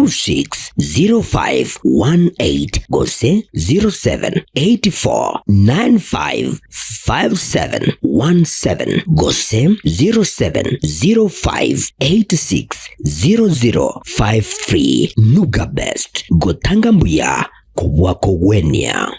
260518 gose 0784 955717 gose 0705 860053. Nuga Best, gotanga mbuya kobua kogwenia.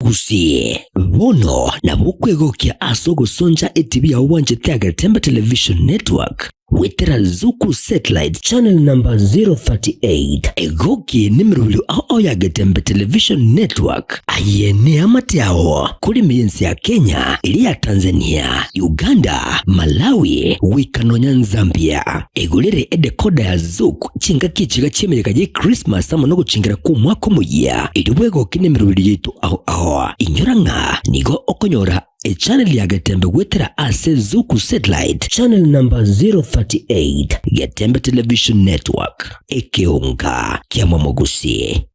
Gusii, bono nabo okwegokia ase ogosoncha etibi yao bwanchete ya Getembe Television Network goetera Zuku Satellite Channel number 038. Egokie nemerobio ao ao ya Getembe Television Network. Aye neamate ao kore ime y'ense ya Kenya, eria ya Tanzania, Uganda, Malawi, goika nonya Zambia. Egorere edecoder ya Zuku chingaki echiga chi'emeyega ye Christmas amo nogochingera kw'omwaka omoyia, erio bwegoke nemeroberi yaito ao ao. Inyora ng'a nigo okonyora echannel ya Getembe goetera ase Zuku Satellite channel number 038, Getembe Television Network, ekeonga kia Momogusi.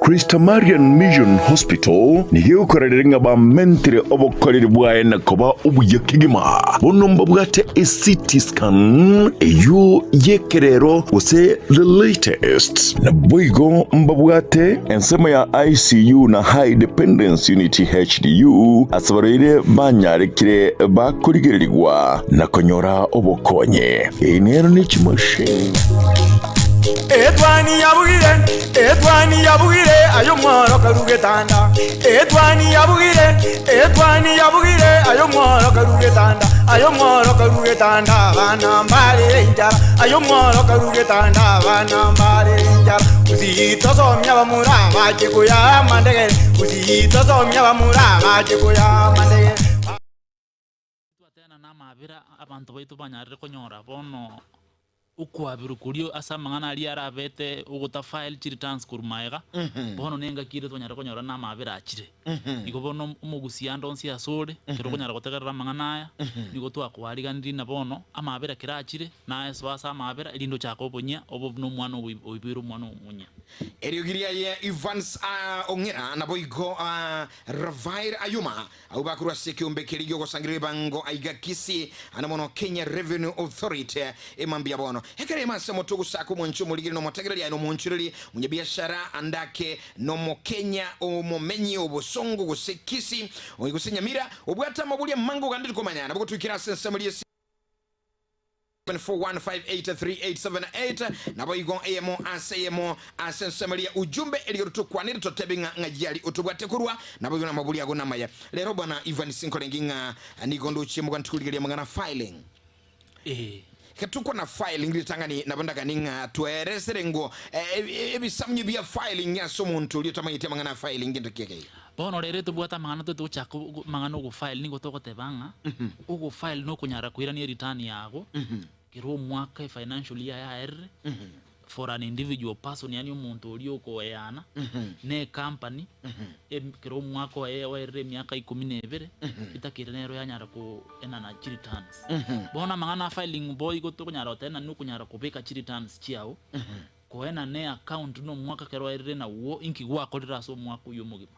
Christamarian Mission Hospital nigo egokorerera ng'a bamentire obokoreri bwaye na koba obuya kegima. Bono mbabwate eCT scan eyio y'ekerero gose the latest. Naboigo mbabwate ensemo ya ICU na High Dependence Unit HDU ase abarwaire banyarekire bakorigererigwa na konyora obokonyi. Eye nero ne chimashini. Etwani yabugire, etwani yabugire, aye omworo karu getanda. Etwani yabugire, etwani yabugire, aye omworo karu getanda. Aye omworo karu getanda, abana mbare enchara. Aye omworo karu getanda, abana mbare enchara. Gusii tosomia abamura bache koyaa amandegere, Gusii tosomia abamura bache koyaa amandegere. Twatena namabera abanto baito banyarire konyora bono okoaberwa koria ase amang'ana aria arabete ogota file chi returns korwa magega, bono nengaki ere twanyarire konyora namabera achire. Igo bono omogusia ande onsi asore, ekero okonyara gotegerera amang'ana aya, nigo twakoariganirie ng'a bono amabera kera achire, naye soa ase amabera erinde ochake obonyia obe buna omwana oiboirwe omwana omonyia. Eriogi riaye Evans Ong'era naboigo Rafael Ayuma Abwo bakorwa ase ekeombe keria gi'ogosangereria ebango aiga Kisii, ande mono Kenya Revenue Authority emambia bono. Ekero ime ase omote ogosaka omwanchi omorigeri na omotegereri aye nomoonchoreri, omonyabiashara ande ake nomokenya omomenyi o bosongo gose Kisii gose Nyamira obwate amabori amange ogandire komanya nabo gotoikera ase ensemo ria 741583878 naboigo eyemo ase eyemo ase ensemo eria ujumbe erio tokwanere totebe ng'a ng'ai aria otobwate korwa naboigo namabori ago namaya rero bwana Ivan sinkorenge ng'a nigo ndochie mogani tikorigereria amang'ana filing Ee. Getukwa na filing ritang'ani nabo ndagani ng'a tweresere ngo ebisamunye bia filing ase omonto oria otamanyeti amang'ana a filing gento ki ekeiga. Bono rero tobwate amang'ana toete gochaka amang'ana ogo file nigo togoteba ng'a ogo file nokonyara koirania ereturn yago kera omwaka efinancial year yaerire for an individual person yaani omonto oria okoeana na ecompany kera omwaka oye oerire emiaka ikomi na ebere etakeire nero yanyara koenana chireturns. Bono amang'ana a filing boigo tokonyara goteba ng'a nokonyara kobeka chireturns chiago Koenana eaccount nomwaka ekero oerire naguo inki gwakorire ase omwaka oyio omogima.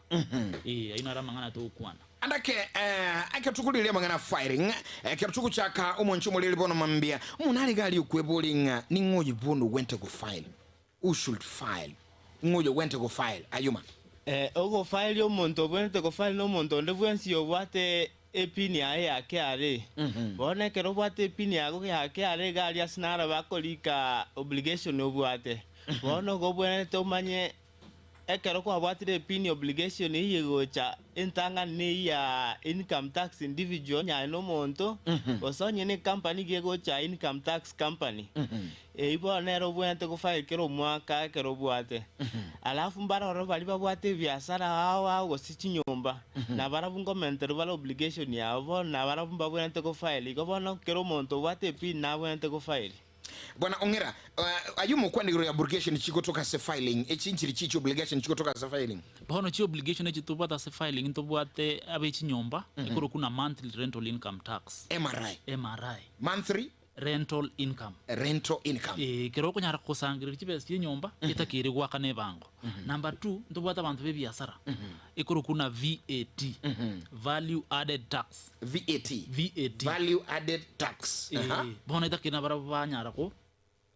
Ee, ayio naro amang'ana togokwana. Andake ekero tokorigereria amang'ana a filing, ekero togochaka omonche omoreri bono mambia, omonto arenge aria okweboria ng'a ning'o oyo bono ogwente go file, who should file, ng'o oyo ogwente go file, ayio ma. Ogofaili omonto obwenerete gofile nomonto onde bwensi obwate Epini yaye ya KRA. Bono ekero obwate epini yago ya KRA iga aria ase naro bakorika obligation obwate. Bono igo obwenerete omanye ekero kwabwatire epini obligation eyio egocha entang'ani neyio ya income tax individual onye aye na omonto, gose onye na ecompany iga egocha income tax company. Eyio bono nere obwenerete go file kera omwaka ekero obwate. Alafu mbare ororo baria babwate ebiasara ao ao gose chinyomba, nabarabwo nkomenterwa bare obligation yabo, bono nabarabwo mbabwenerete go file. Igo bono kera omonto obwate epin nabwenerete go file. Bwana Ong'era, ayio mokwana igoro ya obligation chigotoka ase filing, echi nchiri chichi obligation chigotoka ase filing? Bono chi obligation echi tobwate ase filing ntobwate abe chinyomba, ekorokwa na monthly rental income tax. MRI. MRI. Monthly? Rental income. Rental income. Ee, ekero okonyara gosangereria chibesa chia enyomba, etakeire goakana ebango. Number two, ntobwate abanto ba ebiasara, ekorokwa buna VAT, Value Added Tax. VAT. VAT. Value Added Tax. Aha. Ee, bono etakeire nabarabwo banyara go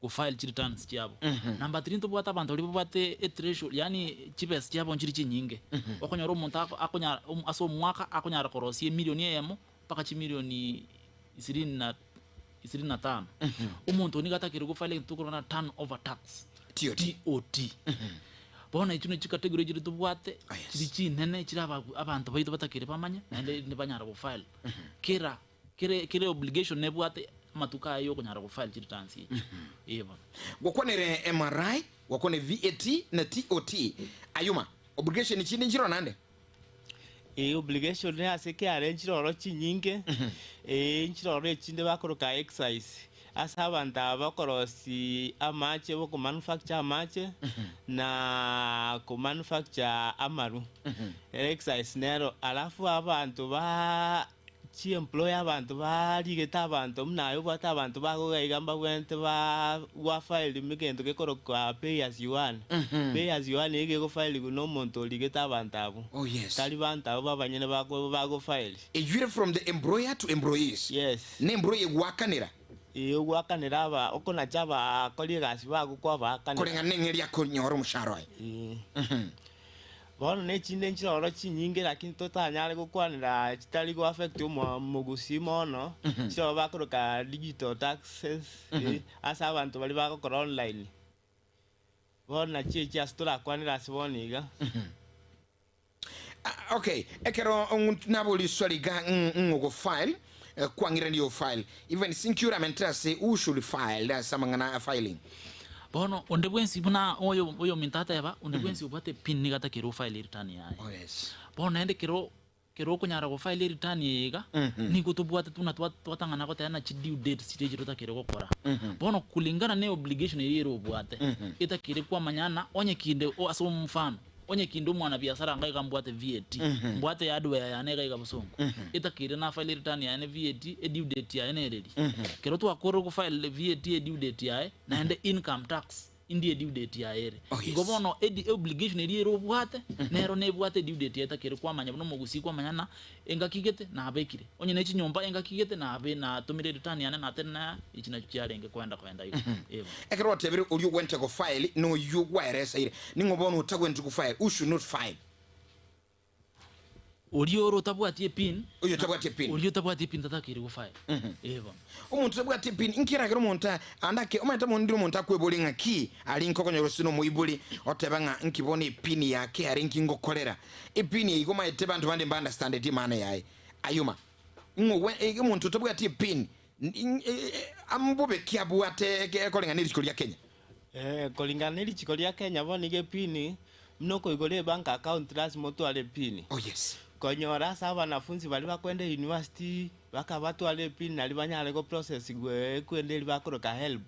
go file chireturns chiabo. Number three, ntobwate abanto baria babwate ethreshold, yaani chibesa chiabo nchiri chinyinge. Okonyora omonto ako akonyara ase omwaka akonyara korosia emilioni eyemo mpaka chimilioni isirini na isirini na tano. Omonto oyio nigo atakeire gofile egento tokorora ng'a turn over tax, TOT. TOT. Bono echio nachio chicategory chiria tobwate, Ah, yes. chiri chinene chire aba abanto baito batakeire bamanye, naende rinde banyare gofile. Kera kere kere obligation nebwate amatuko aye ya okonyara gofile chireturns echio. Ee bono. Gokwanere MRI, gokwane VAT na TOT. Ayuma, obligation chinde nchiroo naende? Ee, obligation ase KRA nchiroro chinyinge, ee nchiroro echinde bakoroka excise, ase abanto aba bakorosia amache bokomanufacture amache, na komanufacture amaru, excise nero. Alafu abanto ba chiemploy abanto barigete abanto buna aye obwate abanto bago iga iga mbabwenerete ba gwafile egento gekorokwa pay as you earn. Pay as you earn iga egofailiwa na omonto origete abanto abwo. Oh yes. Tari banto abwo abanyene bako bagofile. Eyuire from the employer to employees. Yes. Ne employer egoakanera. Ee ogoakanera aba okonacha abakori egasi bago kwabaakanera. Koreng'ana neng'eria akonyora omoshahara oye. Ee. Bono nechinde nchiroro chinyinge lakini totanyare gokwanera chitari go affect omogusii mono, chiroro bakoroka digital taxes ase abanto baria bagokora online. Bono nachio echi ase torakwanere ase bono iga. Ah, okay ekero nabori swali iga ng'o go file kwang'irani yo file even sinkiuramente ase who should file ase amang'ana a filing. Bono onde bwensi buna oyo oyominto ateba, onde bwensi obwate epin nigo atakeire gofile ereturn yaye. Oh yes. Bono naende kero kero okonyara gofile ereturn eye iga, nigo tobwate buna twa twatang'ana goteba ng'a chidue dates chiria echi totakeire gokora. Bono kulingana na eobligation eria ere obwate, etakeire kwamanya ng'a onye kinde o ase omofano, Onye kinde omwanabiasara anga iga mbwate VAT, mbwate hardware yane iga iga bosongo, etakeire na file return yaye ne VAT, e due date yaye nereri. Kero twakorire go file VAT e due date yaye, naende income tax indi e due date yaye ere. Oh, yes. Igo bono edi obligation eria ere obwate, nero nebwate due date yaye etakeire kwamanya buna omogusii kwamanya ng'a engaki gete nabekire. Onye ne chinyomba engaki gete nabe natomire return yane natenena echi nachio chiarenge koenda koenda igo. Ee bono. Ekero gwatebire oria ogwente go file na oyio gwaereseire, ning'o bono otagwenti go file, who should not file? Oria ore otabwati epin, Oyo otabwati epin. oria otabwati epin tatakeire go file. Ee bono. Omonto otabwati epin, inki eragere omonto a- ande ake, omanyete omonto ndire omonto akweboria ng'a ki aria nkokonyora gose nomoibori, oteba ng'a nki bono epin yake aria nki ngokorera. Epin eye igo omanyete abanto bande mba understandeti emaana yaye. Ayuma, ng'o gwe e omonto otabwati epin, mbobe ki abwate koreng'ana ne richiko ria Kenya? Koringana ne richiko ria Kenya bono iga epini, buna okoigora ebank account lasima otware epini. Oh yes. Konyora ase abanafunzi baria bakoenda university, baka batware epini naria banyare go process ekwenda eria bakoroka helb.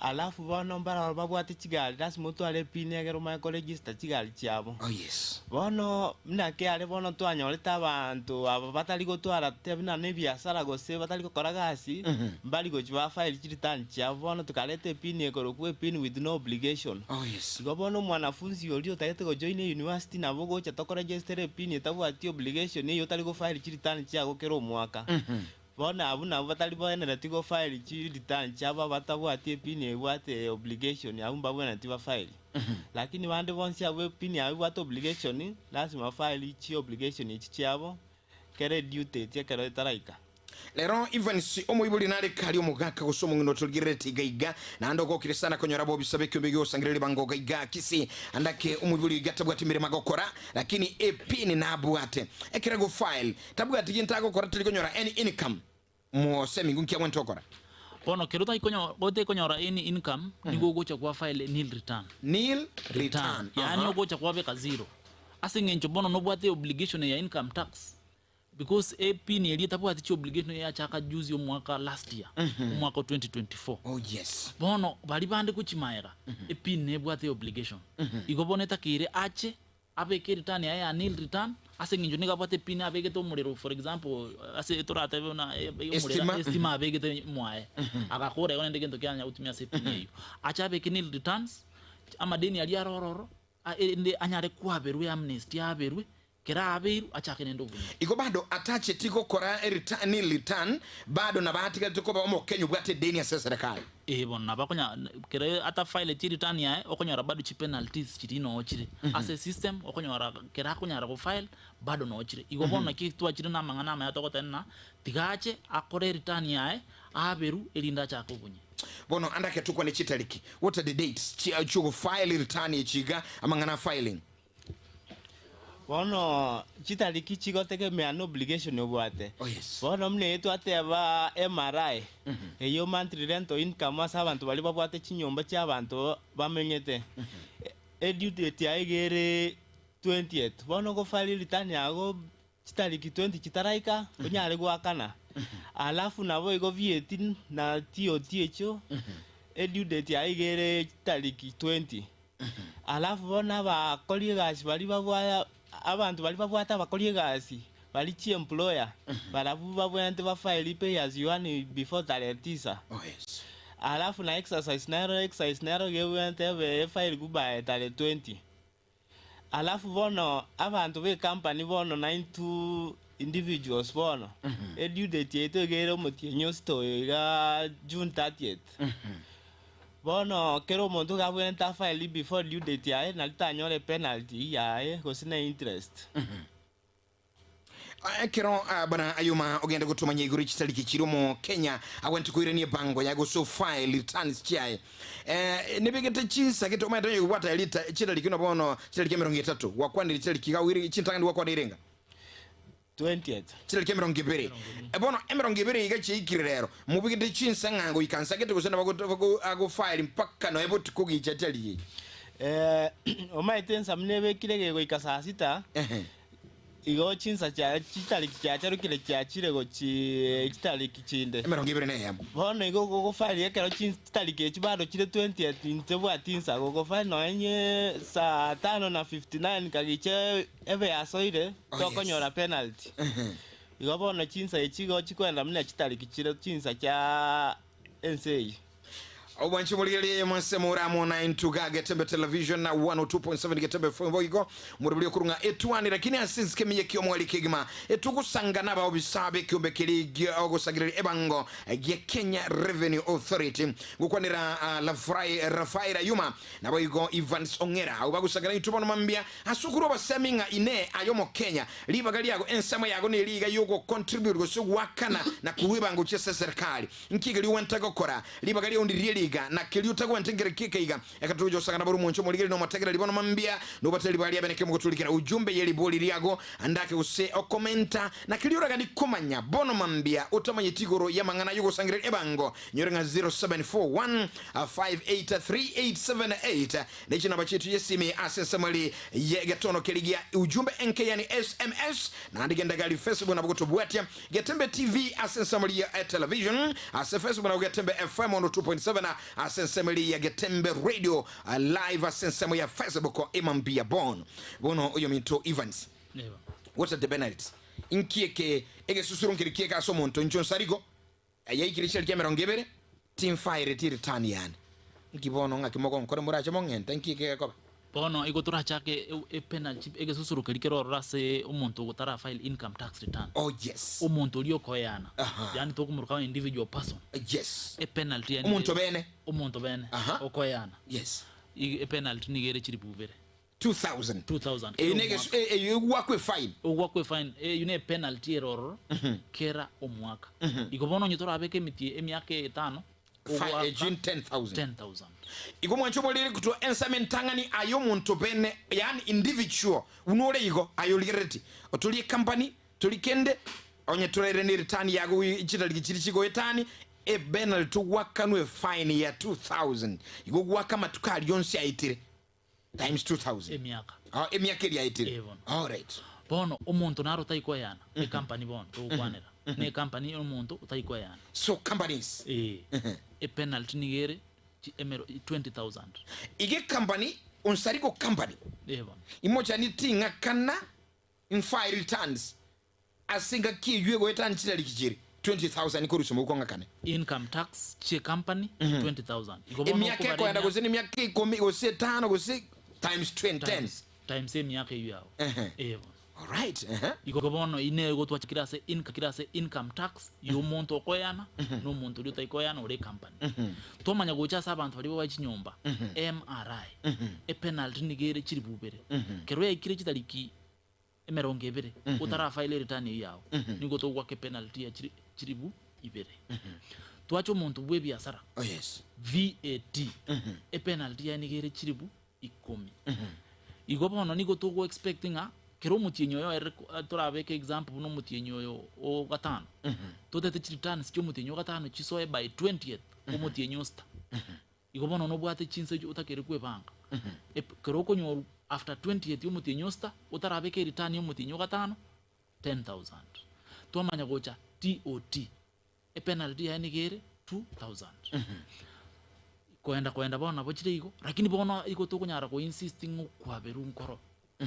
Alafu bono mbarabwo babwate chigari lasima otware epini egere omanye ko register chigari chiabo. Oh yes. Bono buna kiare bono twanyorete abanto aba batari gotwara te buna na ebiasara gose batari gokora gasi, mbari gochia ba file chireturn chiabo bono tokareta epini ekorokwa epini with no obligation. Oh yes. Igo bono omwanafunzi oria otagete go join euniversity nabo ogocha tokoregistere epini etabwati obligation eywo otari go file chireturn chiago kera omwaka. Bono abwo nabwo batari boenereti go file chi return chiabo abatabwati epini ebwate obligation abwo mbabwenereti ba file. Lakini bande bonsi abwo epini yabo ebwate obligation lasima ba file chi obligation echi chiabo kere due date ekero etaraika. Rero Evans omoibori nare kare omogaka gose omong'ina otorigerereti iga iga, naende ogokire sana konyora bobisa b'ekiombe gi'ogosangereria ribango iga iga Kisii. Andake omoibori oiga tabwati emeremo agokora, lakini epini nabwate. Ekero ago file, Tabwati gento agokora tari konyora any income mose mingo nki agwenerete gokora. Bono kero otekonyora any income nigo ogocha gwa file nil return. Nil return. Yaani ogocha kwabeka zero. Ase eng'encho bono nobwate obligation ya income tax because epin eria etabwati chi obligation yachaka juzi omwaka last year omwaka o 2024. Oh yes. Bono baria bande gochia maega epin nebwate obligation. Igo bono etakeire ache. Abeke return yaye ya nil return, ase eng'encho nigo abwate epin abegete omorero for example ase toratebe buna omorero Estima. estima abegete mwaye, agakora igo naende gento kianya gotumia ase epin eyio. Ache abeke nil returns, amadeni aria are ororo, erinde anyare kwaberwa eamnesty aberwe, kera abeirwe achake naende obuya. Igo bado atacheti gokora erita nil return, bado nabo atigarete koba omokenya obwate edeni ase eserekari. Ee bono nabo akonya kere atafileti ereturn yaye okonyora bado chipenalties chiria noo chire ase esystem okonyora kere akonyara gofile bado noo chire. Igo bono naki twachire na amang'ana amaya togoteba ng'a tiga ache akore ereturn yaye aberwe erinde achake obunya. Bono ande ake tokwane chitariki, what are the dates chia chiogofile return echi iga amang'ana a filing? Bono chitariki chigotegemea na obligation obwate. Oh yes. Bono buna eye twateba MRI, eyio monthly rental income ase abanto baria babwate chinyomba chia abanto bamenyete, edue date yaye iga ere twentieth. Bono ogofile return yago chitariki twenty chitaraika, onyare goakana. Alafu naboigo VAT na TOT echio, edue date yaye iga ere chitariki twenty. Alafu bono abakori egasi baria babwaya abanto baria babwate abakori egasi baria chiemployer, barabwo babwenerete bafile pay as you earn before tarehe tisa. Oh yes. Alafu na exercise nero exercise nero iga ebwenerete ebe efile by tarehe 20. Alafu bono abanto b'ecompany bono naintwe individuals bono, edue date yaito iga ere omotienyi osita oyo iga June 30th. Bono kera omonto iga abwenerete afile before due date yaye nari tanyore epenalty yaye gose na interest. Ekero buna Ayuma ogende gotomanya igoro chitariki chiria Omokenya agwenerete koirania ebango yaye gose ofile returns chiaye, nebegete chinsa gete omanyete onye kobwata rita chitariki buna bono chitariki emerongo etato gwakwanire chitariki iga oire chintang'ani gwakwanire irenga? 20th. Chitariki emerongo ebere. Bono emerongo ebere iga chiaikire rero, mobegete chinsa ng'a goika nsa gete gose nabo agofile mpaka nonya botuko gicha chitariki echi? Omanyete ensa buna ebekire gegoika saa sita, Igo chinsa chiaye chitariki chiacharokire chiachire gochia chitariki chinde. Emerongo ebere na eyemo. Bono igo gogofaria ekero chitariki echi bado chire 20th inche bwati insa gogofaria nonye saa tano na 59 kagicha ebe yasoire Oh, yes. tokonyora penalty. Igo bono chinsa echi igo chikoenda buna chitariki chire chinsa chia ense eye. Obwanchi morigererie mwense more amo na Entuga Getembe Television na 102.7 Getembe FM boigo morobiri okorung'a etuani lakini ase ensike emiya ki'omweri kegima etogosanga nabaobisa b'ekiombe keria giogosangereria ebango gia Kenya Revenue Authority gokwanera uh, Lafrai Rafael Ayuma naboigo Evans Ong'era abo bagosangana intwe bono mambia ase okorwa obasemi ng'a ine aye omokenya ribaga riago ensemo yago neriga yogocontribute gose goakana na korwa ebango chia ase eserikali Nki keria ogwenerete gokora? Ribaga riao ndirie riga, na keria otagwenerete nkere ki ekeiga. Ekero togocha gosangana bore omonche omorigereria na omotegereri bono mambia, nobatebie ribaga riabe neke mogoturikera ujumbe ye ribori riago, andake gose okomenta, na keria oraganie komanya bono mambia otamanyeti igoro y'amang'ana y'ogosangereria ebango, nyore ng'a 0741 583878 ne chinamba chiaito y'esimi ase ensemo eri y'egetono keria gia ujumbe enke yani sms, naende genda gari Facebook nabo gotobwatia Getembe TV ase ensemo eria ya television, ase Facebook nabo Getembe FM 102.7 ase ensemo eria ya Getembe Radio live ase ensemo ya Facebook Imambia Bon. Bono oyominto Evans. Eba. What are the benefits? Inki eke egesusuro nkeri kieke ase omonto inche onsarigo yaikire chitariki emerongo ebere timfaireti return yane. Nki bono ng'aki mogonkora morache mong'ente nki eke gekoba? Bono igo torachake epenalty egesusuro keria kere ororo ase omonto ogotara file income tax return. Oh yes. Omonto oria okoeana. Aha. Yaani tokomoroka ng'a individual person. Yes. Epenalty yaani Omonto bene. Omonto bene. Aha. Okoeana. Yes. Epenalty nigo ere chilifu ibere. 2000. 2000. Eyo Kera negesu omwaka. eyo egwakwa efine. Ogwakwa efine eyio ne epenalty ere ororo kera omwaka. Igo bono onye torabeke emitie emiaka etano Fi- ogwaka June 10,000. 10,000. Igo mwanche omorere kutwa ensemo entang'ani aye omonto bene, yaani individual, buna ore igo, aye origerereti, otori ecompany, tori kende, onye toraire ne return yago chitariki chiri chigoetani, ebenalty togwakanwa efine ya 2000, igo gwaka amatuko aria onsi aetire times 2000. Emiaka. Ah, emiaka eria aetire. Eh, bono. Alright. Bono omonto naro otari koeyana, ecompany bono togokwanera, ne ecompany omonto otari koeyana. So companies. Ee, epenalty nigo ere chi emero 20,000. Iga ecompany, onsarigo company. Eh, bono. Imochani ting'akana mfile returns ase engaki eywo egoeta nchitariki chire 20,000 korusia omouko ng'akane. Income tax chie company 20,000. Igo bono Emiaka okobara ekoenda emia- gose nemiaka ikomi gose etano gose times 20 10. times, times emiaka eywo yao. Ehe. Eh, bono. Alright, ehe. Igo bono ine igo twachakire ase inca kire ase income tax ya omonto okoeana na omonto oria otaikoeana ore ecompany. Twamanya gocha ase abanto baria babae chinyomba, MRI, epenalty nigo ere chiribu ibere. Kero yaikire chitariki emerongo ebere otarafile ereturn eyio yago, nigo togoaka epenalty ya chiri chiribu ibere. Twacha omonto bwa ebiasara, Oh yes. VAT, epenalty yaye nigo ere chiribu ikomi. Igo bono nigo togo expect ng'a kera omotienyi oyo oerire torabeke example buna omotienyi oyo o gatano, totete chi returns chia omotienyi o gatano chisoe by twentieth omotienyi o sita. Igo bono nobwate chinsa echio otakeire kwebanga. Ep- Kero okonyorwa after twentieth ya omotienyi o sita, otarabeka ereturn ya omotienyi o gatano, 10,000. Twamanya gocha TOT, Epenalty yaye nigo ere 2000. Koenda koenda bono nabo chire igo, lakini bono igo tokonyara ko insist ng'a okwaberwa nkoro.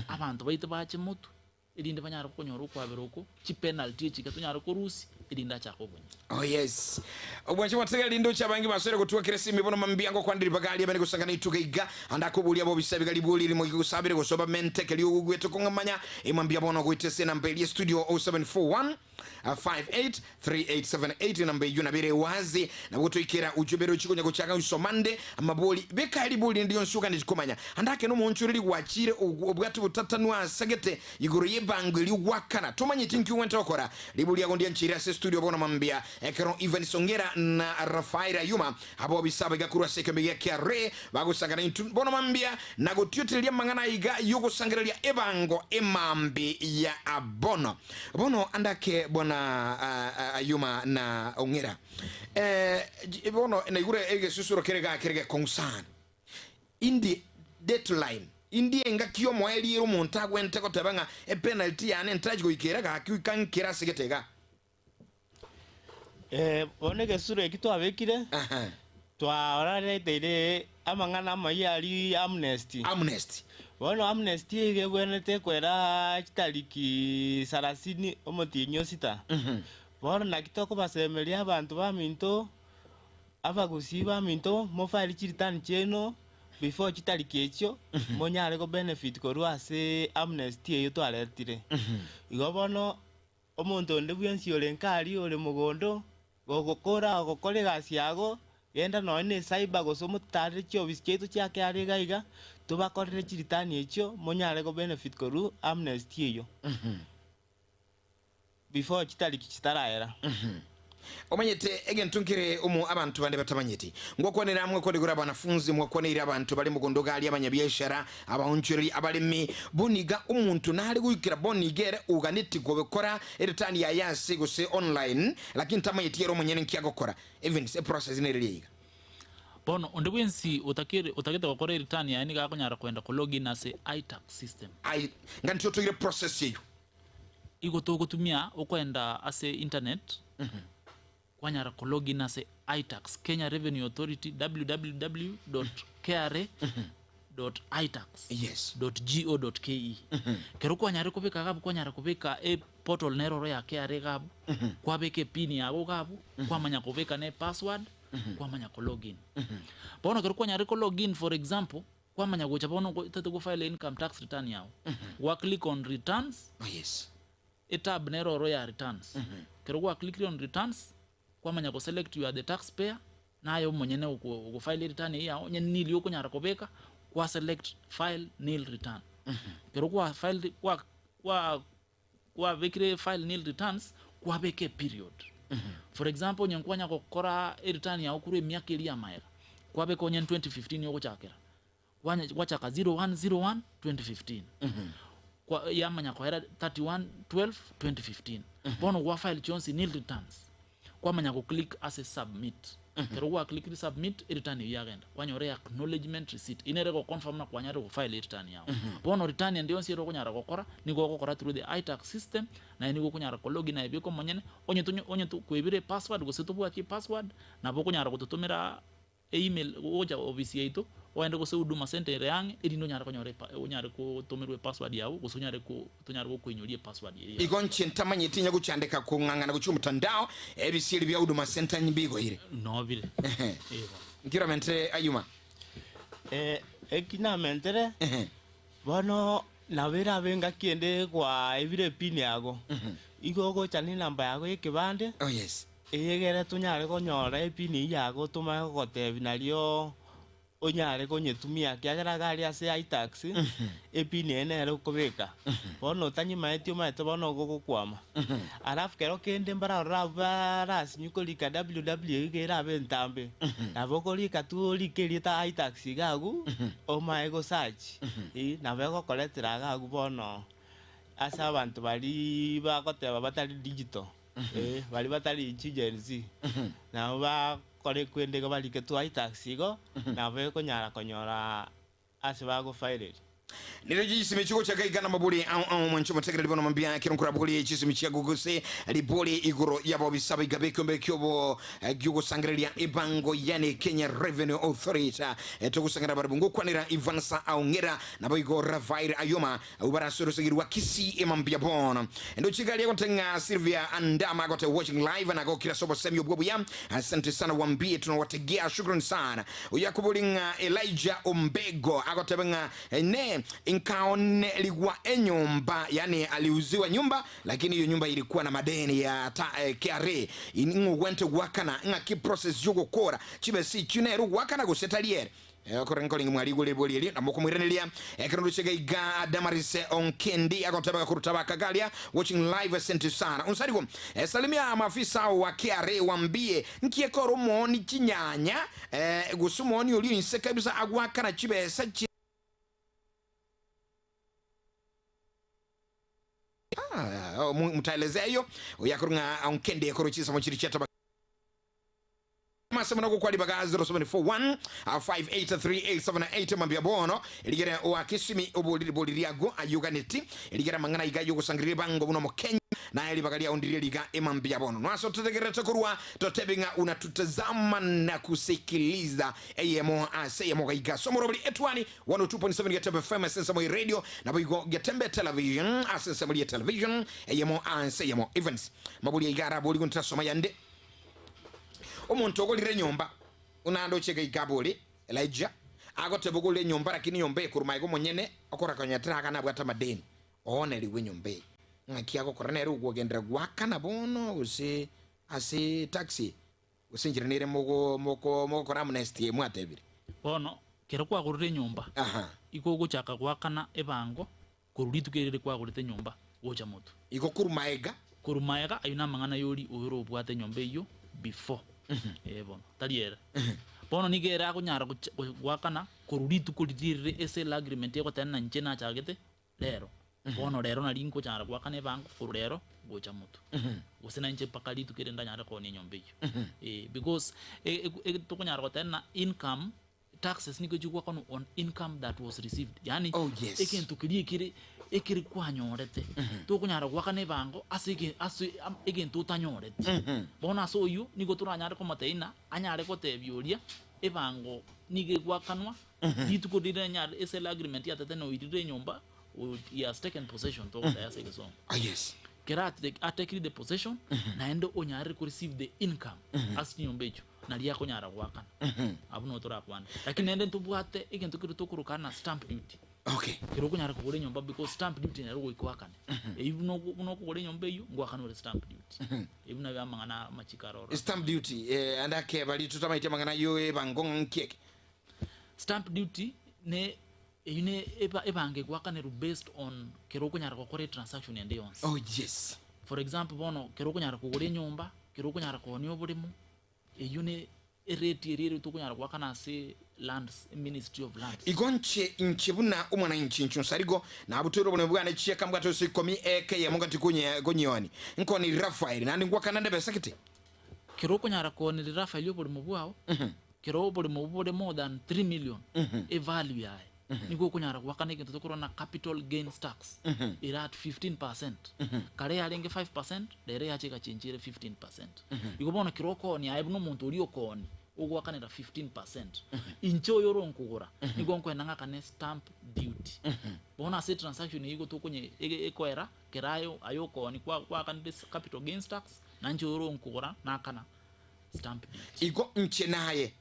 Abanto baito bache motwe, erinde banyare konyora okwabera oko, chipenalty echi iga tonyare korusia, erinde achake obonyene. Oh yes. Obwanche bwatega rinde oche abange basore gotwa kera esimi bono mambia ngokwanire ribaga aria bene gosangana ituga iga ande akoboria bobisa biga ribori erimo iga gosabire gosoba mente keria ogwete kong'amanya emambia bono goita ase enamba eria studio 0741 583878 namba eyio nabo ere wazi nabo gotoikera ujumbe rochi konya gochaka gosoma nde amabori beka ribori rinde rionsi oganeti komanya ande ake nomoonchoreri gwachire obwate botatanwa asagete igoro y'ebango erio gwakana tomanyeti nki ogwente gokora ribori riago ndiancheire ase studio bono mambia ekero Ivan Songera na Rafael Ayuma abo bisaba iga korwa ase ekeombe gia KRA bagosangana intwe bono mambia na gotiotereria amang'ana aiga y'ogosangereria ebango emambi ya bono. Bono ande ake bwana Ayuma na Ong'era. Eh, bono naigure egesusuro kere igaa kere gekong'u sana. Indi deadline, indi engaki y'omoerio ere omonto agwente goteba ng'a epenalty yane ntarachi goika ere gaki goika nkere ase gete igaa. Eh, bono egesusuro eki twabekire, Aha. twaorareteire amang'ana amayia aria amnesty. Amnesty. Bono amnesty eye iga ebwenerete kwera chitariki sarasini omotienyi o sita. Bono naki tokobasemeria abanto baminto, abagusii baminto mofile chireturn chiaino before chitariki echio, monyare kobenefit korwa ase amnesty eyio twaretire. Igo bono Omonto onde bwensi ore nkaria ore mogondo, gogokora ogokora egasi yago, genda nonya ne cyber gose omotaarere chiofisi chiaito chia KRA iga iga, tobakorere chiritani echio monyare go benefit korwa amnesty eyio before chitariki chitaraera. Omanyete egento nkere omo abanto bande batamanyeti. Ngwakwanera amo ngwakwana igoro abanafunzi, mwakwaneire abanto bare mogondo iga aria abanyabiashara, abaonchoreri, abaremi. Bono iga omonto nare goikera bono iga ere oganeti gokora eritani yaye ase gose online lakini tamanyeti ere omonyene nki agokora. Evans, eprocess nere eria iga. Bono onde bwensi otakere otagete gokora eritani yaye nigo akonyara koenda ko log in ase iTax system. Aye, ng'a ntotoire process eyio. Igo togotumia okoenda ase internet, kwanyara ko log in ase iTax, Kenya Revenue Authority www dot kra dot itax Yes. dot go dot ke. Kero kwanyarire kobeka iga abwo kwanyara kobeka e portal nero oro ya KRA iga abwo, kwabeka epin yago iga abwo, kwamanya kobeka na epassword, kwamanya ko log in. Bono ekero kwanyarire ko log in for example, Kwamanya gocha bono otagete go file income tax return yao, gwa click on returns, Oh yes. etab nero oro ya returns. Ekero gwa clickire on returns, kwamanya go select you are the tax payer, naye omonyene oko ogo file ereturn eyio yao, onye nil okonyara kobeka, kwa select file nil return. Ekero kwa filed kwa kwa kwabekire file nil returns, kwabeka eperiod. For example, onye nkwanya gokora ereturn yago korwa emiaka eria ya magega, kwabeka onye 2015 ogochakera, kwanya gwachaka 01/01 2015, kwa yamanya koera 31/12 2015. Bono gwa file chionsi nil returns, kwamanya go click ase submit. Ekero gwa clickire submit, ereturn eyio yagenda, kwanyora acknowledgement receipt. Eyio nere egoconfirm ng'a kwanyarire go file ereturn yago. Bono return ende yonsi ere okonyara gokora, nigo ogokora through the iTax system, naye nigo okonyara ko log in aye bweka omonyene, onye tonyo onye kwebire epassword gose tobwati epassword, nabo okonyara gototomera email gocha ofisi yaito, Ogende gose Huduma Centre ere ang'e, erinde onyare konyora epa onyare gotomerwa epassword yago, gose onyare ko tonyare gokoinyoria epassword eria yago. Igo inche ntamanyeti inye gochandeka kong'ang'ana gochia omotandao, ebisieri bia Huduma Centre mbigoire. Nobire. Ehe. Ee bono. Nki oramentere Ayuma? Eh, eki namentere, Ehe. bono nabo erabe engaki ende gwaebire epin yago, igo ogocha na enamba yago ya ekebande, Oh yes. Eyegere tonyare konyora epini eyio yago tomanye gogotebia nario onyare konyetumia ekiagera iga aria ase iTax epini eye nere okobeka. Bono otanyemaneti omanyete bono igo ogokwama. Alafu kero kende mbararore abwo barasinywe korika ww iga erabe entambe, nabo okorika tu orike erieta iTax iga agwo omanye go search nabo egokoretera iga agwo bono ase abanto baria bagoteba batari digital. Eh, baria batari chiGen Z, nabo bakore kwende igo barike tu iTax igo, nabo ekonyara konyora ase bagofaereria. Nere chisimi chigochaka iga namabori ao ao mwanche omotegereri bono mambia ekero nkorabori chisimi chiago gose ribori igoro yabobisa baiga bekiombe kiobo giogosangereria ebango yani Kenya Revenue Authority togosangerera barabwo ngokwanera Ivansa Aong'era naboigo Rafael Ayoma Abwo barase orosegi rwa Kisii emambia bono. Ndoche igari egote ng'a Sylvia Andama agote watching live na gokira ase obosemi obwo obuya. Asante sana wambie tunawategea shukran sana. Oyo akobori ng'a Elijah Ombego agoteba ng'a ne nkaonerigwa enyomba yani aliuziwa nyumba lakini iyo nyumba ilikuwa na madeni ya ta, eh, KRA ing'ogwente gwakana ng'aki process yogokora chibesa echio nere ogwakana gose tari ere Korende nkorenge mwarigure ribori erio, na mokomoiraneria ekero ndoche gaiga Damaris Onkendi agoteba gakoruta bakagaria watching live asante sana Onsarigo eh, salimia maafisa wa KRA wambie nki ekora omooni chinyanya eh, gose omooni oria inse kabisa agwakana chibesa chi Ah, mutaelezea hiyo oyakorwa ng'a Onkendi ekorwa chinsemo chiri chiataba Mase mono gokwa ribaga 0741 583878 mambia bono erigere oakisimi oboriri bori riago ayuganeti erigere amang'ana iga yogosangereria ebango buna omokenya naye ribaga riao ndirie riga emambia bono nwase ototegererete korwa totebi ng'a unatutazama na kusikiliza eyemo ase eyemo gaiga ase omorobori etwani 102.7 Getembe FM ase ensemo ye radio naboigo Getembe Television ase ensemo rie television eyemo ase eyemo Evans mabori aiga araborigwe ntasoma yande Omonto ogorire enyomba, buna ndoche goika abore, Elijah, agoteba ogorire enyomba lakini enyomba eye korwa magega omonyene okora konya teraga nabwate amadeni, oonerigwe enyomba eye. Ng'aki agokora nere okogenderera goakana bono gose ase tax gose enchera nere mogo moko mogokora amnesty eye mwatebire. Bono kero kwagorire enyomba, Aha. igo ogochaka goakana ebango Korwa rituko eri kwagorete enyomba gocha motwe. Igo korwa maega. Korwa maega ayio namang'ana y'oria oyore obwate enyomba eyio before. Ee bono, tari ere. Bono nigo ere akonyara gocha goakana korwa rituko riria rire esale agreement egotenena inche nachagete rero. Bono rero nari nkochara goakana ebango korwa rero gocha motwe. Gose nainche mpaka rituko eri ndanyare koonia enyomba eyio. Ee because e- e- tokonyara gotenena income Taxes nigo chigwakanwa on income that was received yaani Oh, yes. egento keria ekere ekere kwanyorete tokonyara goakana ebango ase ege ase am egento otanyoreti. Bono ase oyio nigo toranyare komotebia ng'a anyare gotebia oria ebango nigo egwakanwa rituko riria anyare esale agreement yatete na oirire enyomba o he has taken possession togoteba ase egesongo. Oh, yes. Kera ate atekire the possession naende onyarire ko receive the income ase chinyomba echio. Nario akonyara goakana. Abwo noo torakwane. Lakini naende ntobwate egento keria tokoroka na stamp duty. Okay. Ekero okonyara kogora enyomba because stamp duty nero goika oakane. Eyio buna oko buna okogora enyomba eyio, ngoakane ore stamp duty. Eyio buna amang'ana amachiko aro ororo. Stamp duty, eh, ande akeba rituko tamaeti amang'ana ayio ebango ng'a nki eke. Stamp duty ne eyio ne eba ebango egoakanerwa based on kero okonyara gokora etransaction ende yonsi. Oh yes. For example bono, kero okonyara kogora enyomba, kero okonyara koonia oboremo, Eyio ne ereti eria ere tokonyara goakana ase Lands, Ministry of Lands. Igo nche, inche buna omwananchi inche Onsarigo, nabutoire oboremo bwane chieka mbwate ase ikomi eke eyemo ngati konye konyeoni, nkonerie Rafaeli, naende ngwakana nde besa gete. Kero okonyara kooneria Rafaeli oboremo bwao, kero oboremo obwo bore more than 3 million, evalue yaye, nigo okonyara goakana egento tokorwa na capital gains tax, ere at 15 percent. Kare yarenge 5 percent, rero yacha egachenchia ere 15 percent. Igo bono kero okoonia aye buna omonto oria okoonia. Ogoakanera 15%. Inche oyo ore onkogora, nigo nkoenda ng'akane stamp duty. Bono ase etransaction eyio igo tokonye ege ekoera kera aye aye okooni kwa kwaakanire capital gains tax, na inche oyo ore onkogora nakana stamp duty. Igo inche naye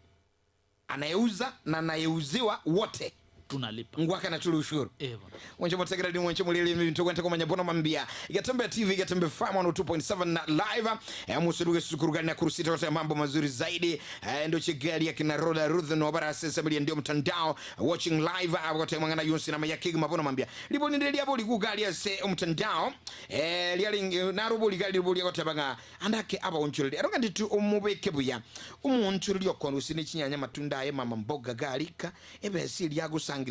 anayeuza na anayeuziwa wote Tunalipa. Ngwakana tore ushuru. Eh bono. Mwanche motegereri mwanche moriere ebinto gwente komanya bono mambia. Getembe TV Getembe Farm 102.7 na live. Eh, musuruge sukuru na kurusita kwa mambo mazuri zaidi. Eh, ndo chigari ya kina Roda Ruth no bara sasa mli ndio mtandao watching live abagote mangana yonsi na mayakigi mabono mambia. Libo ninde liabo likugali ase omutandao. Eh, liali narubo ligali libo liagotabanga andake abaonchoreri. Aronga nditu omubeke buya. Omuonchoreri okonusi ne chinyanya matunda aye mama mboga galika ebesi riagosangereria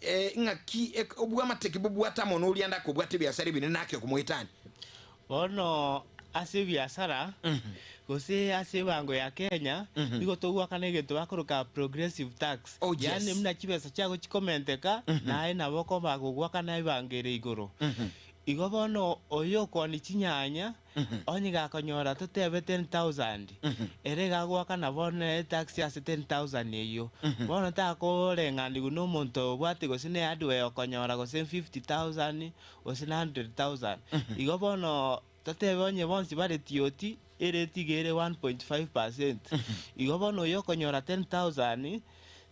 eh, ng'aki ek- obwamateki bobwata mono oria ndake obwate ebiasara ebinene nake okomoetani Bono ase ebiasara, gose ase ebango ya Kenya, nigo togwakana egento bakoroka progressive tax. Oh, yes. Yaani buna chibesa chiago chikomenteka, naye nabo okoba gogwakana ebango ere igoro. Igo bono oyo okooni chinyanya, onye gakonyora totebe 10,000, ere iga agoakana bono etax ase 10,000 eyio. Bono takoreng'anigwa na omonto obwate gose ne hardware okonyora gose 50,000, gose na 100,000. Igo bono totebe onye bonsi bare TOT, erate iga ere 1.5%. Igo bono oyo okonyora 10,000,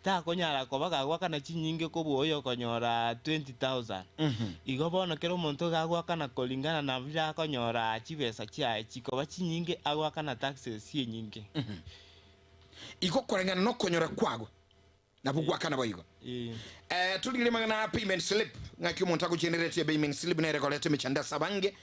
takonyara koba gagoakana chinyinge kobua oyo okonyora 20,000. Igo bono kera omonto iga agoakana koringana na bira akonyora chibesa chiaye chikoba chinyinge agoakana taxes enyinge. Igo koreng'ana nokonyora kwago nabo gwakana boigo. Eh, torigereria amang'ana a payment slip ng'aki omonto agocheneretie payment slip nere koreta emechando ase abange.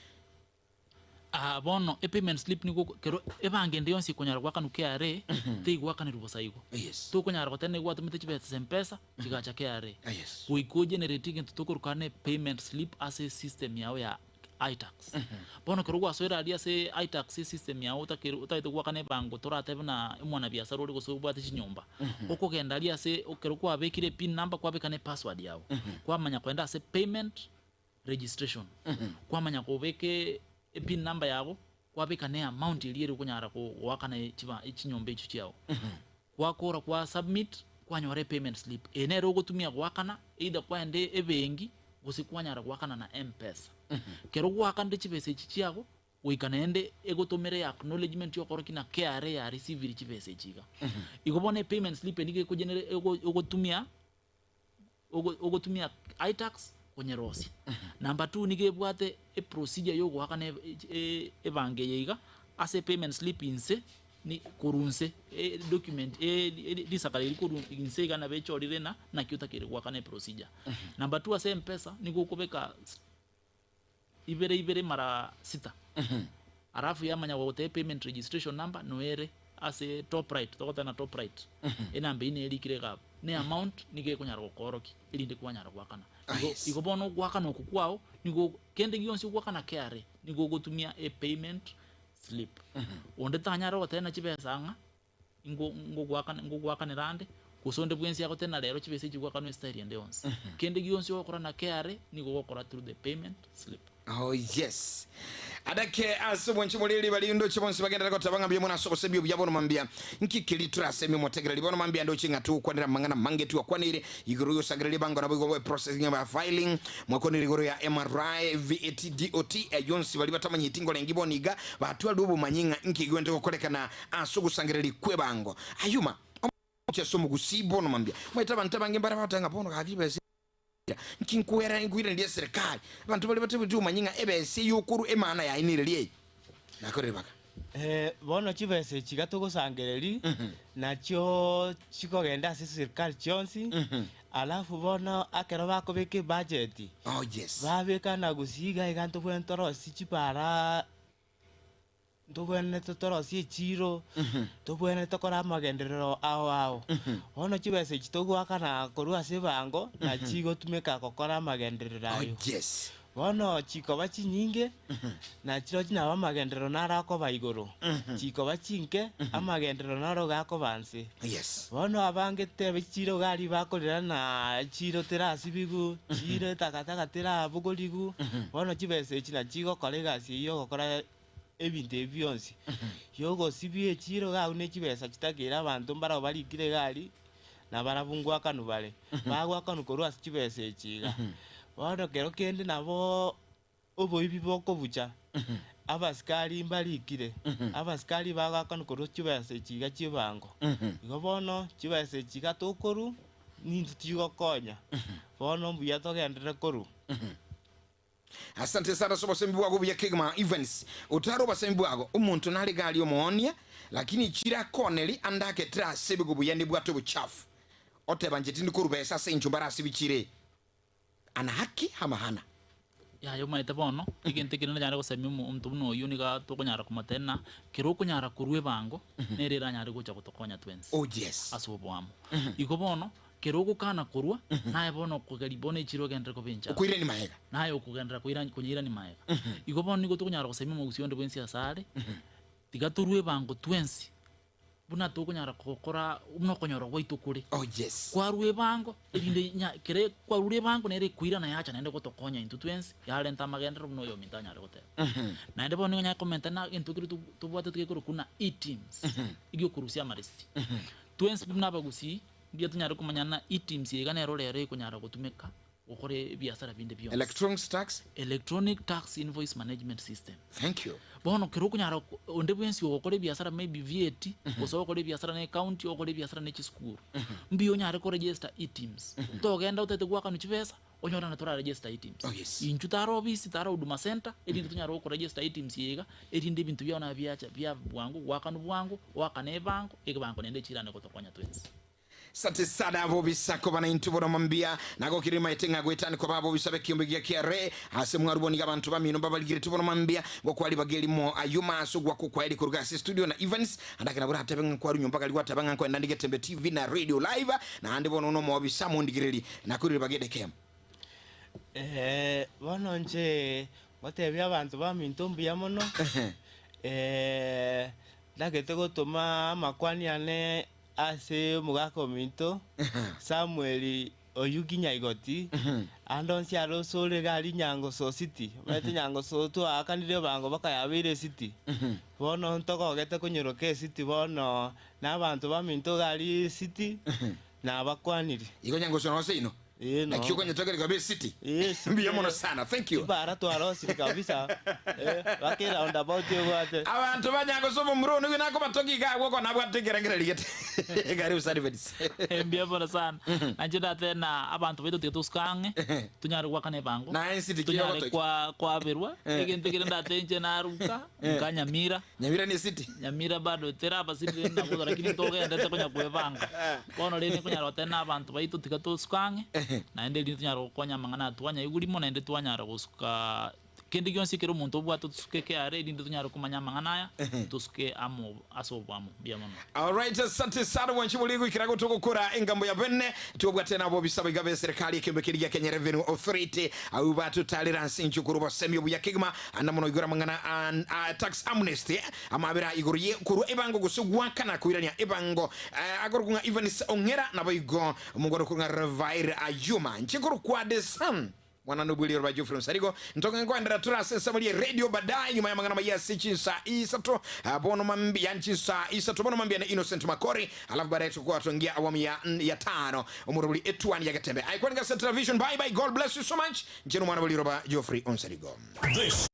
Aa bono epayment slip nigo oko kero ebango ende yonsi ekonyara goakanwa KRA, teigoakanerwa bosa igo. Yes. Tokonyara goteba nigo gwatomete chibesa ase mpesa, chigacha KRA. Ah, yes. Goika ogenerate egento tokoroka ne payment slip ase esystem yago ya iTax. Bono ekero gwasoire aria ase iTax esystem yago otakeire otagete goakana ebango toratebe buna omwanabiasara ore gose obwate chinyomba, okogenda aria ase ekero kwabekire epin number kwabeka na epassword yago, kwamanya kogenda ase payment registration, kwamanya kobeka epin number yago, kwabeka na eamount eria ere okonyara goakana chiba chinyomba echio chiago. Gwakora kwa submit, kwanyora epayment slip. Eye nere ogotumia goakana either kwaenda ebenki gose kwanyara goakana na mpesa. Kero gwakanire chibesa echi chiago, goika naende egotomere acknowledgement yokorokia ng'a KRA ya receivire chibesa echi iga. Igo bono epayment slip eye nigo ekogenera ogotumia ogotumia iTax konyerosia. Number two nigo ebwate eprocedure ya ogoakana ebango eye iga ase epayment slip inse ni korwa inse edocument risakara eri korwa inse iga nabo echorire ng'a naki otakeire goakana eprocedure. Number two ase mpesa nigo okobeka ibere ibere mara sita alafu yamanya gogotebia payment registration number noere ase top right togoteba na top right enamba eyio nerikire iga abwo ne amount nigo ekonyara gokoorokia erinde kwanyara goakana. Ah, Igo yes. igo bono ogoakana oko kwao nigo kende gionsi ogoakana KRA nigo ogotumia epayment slip. Onde tanyare goteba na chibesa ng'a Ingo ngogoakana ngogoakanera ande, gose onde bwensi agotena rero chibesa echi goakanwa estyle ende yonsi. Kende gionsi ogokora na KRA nigo ogokora through the payment slip. Oh yes. Adake ase obwanchi moriri bari ndoche bonsi bagenderere goteba ng'a mbuya mono ase obosemia obuya bono mambia. Nki keri torasemie omotegereri bono mambia ndoche ng'a togokwanera amang'ana amange twakwaneire igoro y'osangereria ebango naboigo processing ya filing mwakwanire igoro ya MRI VAT DOT ayio onsi bari batamanyeti ngorengi bono iga batwarire obomanyi ng'a nki egwente gokorekana Ase ogosangereria kw'ebango. Ayuma, omochie ase omogusii bono mambia. Omanyete abanto abange mbare bagoteba ng'a bono gaki chibesa eira, nki nkwera nkoiraneria eserekari. Abanto baria batabwati obomanyi ng'a ebesa eyio okorwa emaana yaye nereri eye. Nakorire baka. Bono chibesa echi iga togosangereria, nachio chikogenda ase eserekari chionsi, alafu bono ekero bakobeka ebudget, Oh yes. babeka na gusii iga iga ntobwenerete torosie chipara. Ntobwenerete torosie echiiro, tobwenerete tokore amagenderero ao ao. Bono chibesa echi togoakana korwa ase ebango, nachi chigotumeka gokora amagenderero Oh, ayio. yes. Bono chikoba chinyinge, na chirochio nabo amagenderero naro akoba igoro, chikoba chinke, amagenderero naro iga akoba nse. Yes. Bono abange tebe chiiro iga aria bakorera na chiiro terasibigwe, chiiro etakataka terabogorigwe, bono chibesa echi nachi chigokora egasi eyio yogokora. ebinto ebi bionsi. Yogosibia echiro iga abwo ne chibesa chitakeire abanto mbarabwo barikire iga aria, na barabwo ngoakanwa bare, bagoakanwa korwa ase chibesa echi iga. Bono kero kende nabo oboibi bokobucha, abasikari mbarikire, abasikari bagoakanwa korwa chibesa echi iga chi'ebango. Igo bono chibesa echi iga tokorwa, nintwe chigokonya, bono mbuya togenderere korwa. Asante sana ase obosemi bwago obuya kegima Evans. Otare obosemi bwago, omonto nare gari omoonia, lakini chire akooneri ande agetire ase ebigo buya nebwate obochafu. Oteba inche tindi korwa besa ase encho mbare ase bichire. Ana haki ama hana? Yaya omanyete bono, egento ekere nanyare gosemia omo omonto buna oyio niga tokonyara komotebia ng'a kero okonyara korwa ebango, nere eranyare gocha gotokonya twensi Oh yes. ase oboamo. Igo bono, Kera ogokana korwa, naye bono okogeria bono echiro ogenderere koba enchara. Okoirania magega. Naye okogenderera koira konyeirania magega. Igo bono nigo tokonyara gosemia omogusii onde bwensi asare, tiga torue ebango twensi, buna tokonyara gokora buna okonyora gwaito kore. Oh yes. Kwarua ebango, erinde nya kere kwarure ebango nere ekoirana yacha naende gotokonya intwe twensi, yarenta amagenderero buna oyominto anyare goteba. Naende bono nigo nyare komenta na egento keria tobwate gekorokwa buna eTims, egiokorusia amarisiti. Twensi buna abagusii, Mbuya tonyare komanya ng'a eTims iga nero rero ekonyara gotumeka gokora ebiasara binde bionsi. Electronics tax. Electronic Tax Invoice Management System. Thank you. Bono kero okonyara onde bwensi ogokora ebiasara maybe VAT, gose ogokora ebiasara na ecounty, ogokora ebiasara ne chisukuru, mbuya onyare ko register eTims. Togenda otagete goakanwa chibesa, onyore ng'a tora register eTims. Oh yes. Intwe tara ofisi, tara Huduma Centre, erinde tonyare gokora register eTims eye iga, erinde ebinto biao nabio biacha biaba bwango, goakanwa bwango, oakane ebango, egebango naende echirane gotokonya twensi. Sante sana abobisa koba naintwe bono mambia, nagokire nimaete ng'a goetani koba abobisa b'ekiombe gia kiare ase mwarubwo nigo abanto bamino mbabarigeretie bono mambia ngokwa ribaga erimo ayio maso gwakwa okwaeri koruga ase studio na Evans andake nabo ratebe ng'a nkwarwa nyomba gari gwateba ng'a nkoenda ndi Getembe TV na radio live naende bono nomobisa mondigereri nakoirire ribaga edeke. Eh, bono inche ngotebia abanto baminto mbuya mono, ntagete gotoma amakwani ane ase omogaka ominto Samuel Oyugi Nyaigoti, ande onsi are osore iga aria Nyangoso city, omanyete Nyangoso twaakanire ebango mpaka yabeire ecity, bono ntogogete konyoroka ecity bono na abanto baminto iga aria ecity nabakwanire. Igo Nyangoso noo seino? Ee, Naki noo. okonyetoka rigoba esiti? Ee, city Mbuya mono sana, thank you. Chibara twarosire kabisa, eh, mpaka eroundabout ebwate. Abanto ba Nyangoso omomura one oyo nakobatogia iga agwo okona abwate ekerengererio gete. Karibu sana Evans. Mbuya mono sana. Nainche ndatebe na abanto baito tiga tosuke ang'e, tonyare goakana ebango, Naye ensiti ki tonyare ogotokia? kwa kwaberwa, egento ekere ndatebe inche naruka, nka Nyamira. Nyamira ne city. Nyamira bado teraba city rende nabo lakini ntogendete konya kwebanga. Bono rende nkonyara goteba na abanto baito tiga tosuke ang'e, naende erinde tonyare gokonya amang'ana aya twanyaigwa rimo naende twanyara gosuka kende gionsi ekero omonto obwate otosuke ekeare erinde tonyare komanya amang'ana aya, tosuke amo ase oboamo. Mbuya mono. Alright, asante sana mwanchi muri goikera gotogokora engambo ya bene tobwate nabo bisaba iga be serikali ekiombe keria gia Kenya Revenue Authority abwo batotarera ase inche korwa obosemi obuya kegima Ande mono igoro amang'ana a a tax amnesty amabera igoro ye korwa ebango gose goakana koirania ebango akorokwa ng'a Evans Ong'era naboigo omongwana okorokwa ng'a Revair Ayuma inche nkorokwa The Sun mwana nobweriero ba Geoffrey Onsarigo ntoke nkoenderera tore ase ensemo rie radio baadaye nyuma y'amang'ana maya ase chinsa isato bono mambia yani chinsa isato bono mambia ne Innocent Makori alafu baadaye tutakuwa tuingia awamu ya, ya tano omorobori etuani ya Getembe Iconic Gazette Television bye bye God bless you so much Inche nomwana bwe riroba Geoffrey Onsarigo. This.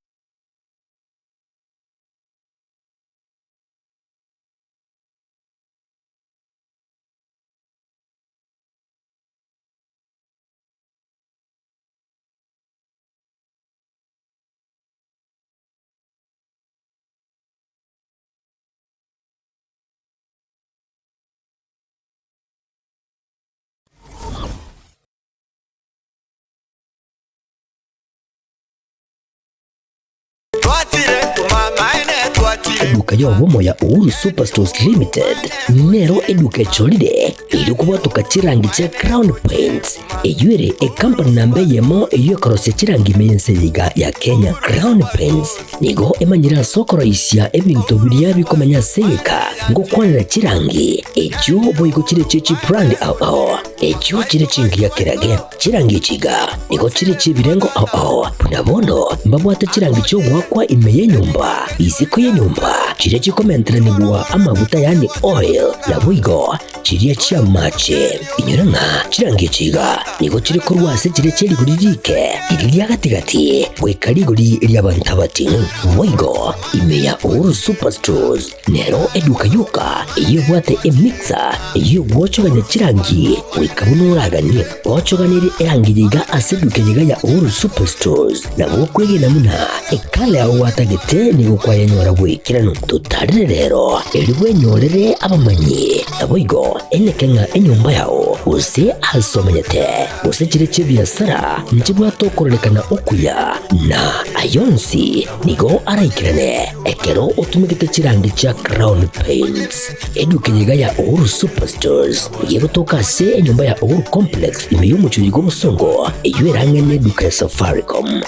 Eduka y'obomo ya Uhuru Superstores Limited nero eduka echorire erio kobwatoka chirangi chia Crown Paints eyio ere ekampani namba eyemo eyio ekorosia chirangi ime y'ense eye iga ya Kenya. Crown Paints nigo emanyire ase okoroisia ebinto biria bikomenya ase egeka ngokwanera chirangi echio boigo chire echie chibrand ao ao. Echio chire chingiya kerage. Chirangi echi iga nigo chire chi'ebirengo ao ao, buna bono mbabwate chirangi chi'ogoakwa ime y'enyomba, isiko y'enyomba, chiria chikomenteranigwa amaguta yaani oil, naboigo chiria chi'amache. Inyora ng'a chirangi echi iga nigo chire korwa ase chiria chie rigori riike, riria ria gati-gati, goika rigori ri'abanto abating'u. Boigo ime ya Uhuru Superstores Nero eduka yoka eyio ebwate emixer eyio egwochogania chirangi goika buna oraganie. Gochoganerie erangi eye iga ase eduka eye iga ya Uhuru Superstores nabo okwegena buna ekala yao gwatagete nigo kwayenyora bw'ekeranu. Totarere rero erio bwenyorere abamanyi naboigo eneke ng'a enyomba yao gose ase omenyete gose chire chi'ebiasara nchibwate okororekana okuya na ayonsi nigo araikerane Ekero otumegete chirangi chia Crown Paints, eduka eye iga ya Uhuru Superstores nigo egotoka ase enyomba ya Uhuru Complex ime y'omochie oyo bw'obosongo, eyio erang'e neduka ya Safaricom.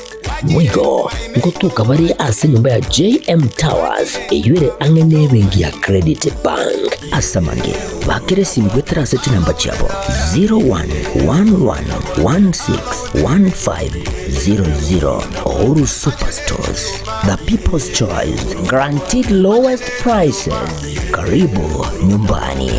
Boigo ngotoka bare ase enyomba ya JM Towers eyio ere ang'e nebenki ya Credit Bank. Ase amange, bakera esimi goetera ase chinamba chiabo 0111161500. Uhuru Superstores. The People's Choice, guaranteed lowest prices. Karibu nyumbani.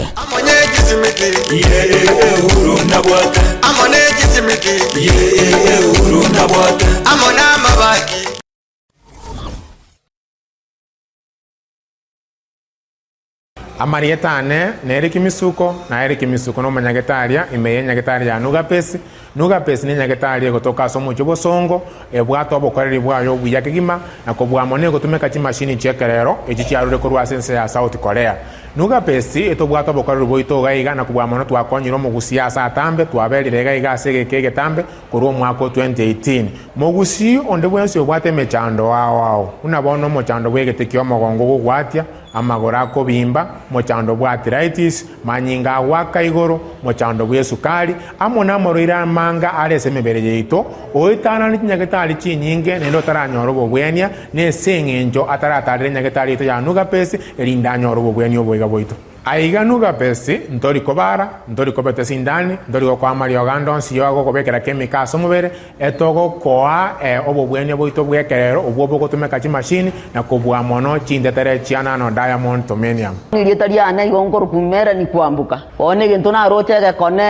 Amarieta ane nere Kimisuko, na ere Kimisuko nomonyagetaria ime y'enyagetari ya Nugapesi. Nugapesi nenyagetari egotoka ase omochie obosongo, ebwate obokoreri bwaye obuya kegima, na kobua mono egotumeka chimashini chi'ekerero echi chiarure korwa ase ense ya South Korea. Nugapesi etobwate obokoreri bwaito iga iga na kobua mono twakonyire omogusii ase atambe, twaberire iga iga ase egeka egetambe korwa omwaka o 2018. Mogusii onde bwensi obwate emechando ao ao, buna bono omochando bw'egete ki'omogongo ogogwatia, amagoro akobimba, mochando bw'arthritis, manyinga agoaka igoro, mochando bw'esukari, amo namarwaire amanga are ase emebere yaito, oetanane chinyagetari chinyinge naende otaranyora obobwenia, nese engencho ataratarera enyagetari yaito ya Nugapesi, erinde anyore obobwenia oboiga bwaito. Aiga Nugapesi, ntori kobara, ntori kobeta esindani, ntori gokoa amariogo ande onsi y'ogokobekera kemika ase omobere, Etogokoa obobwenia bwaito bw'ekerero obwo bogotumeka chimashini na kobua mono chintetere chia nano diamond tomenium. Erieta riane igo nkorokwa Melanie Kwamboka. Bono egento naroche egekone.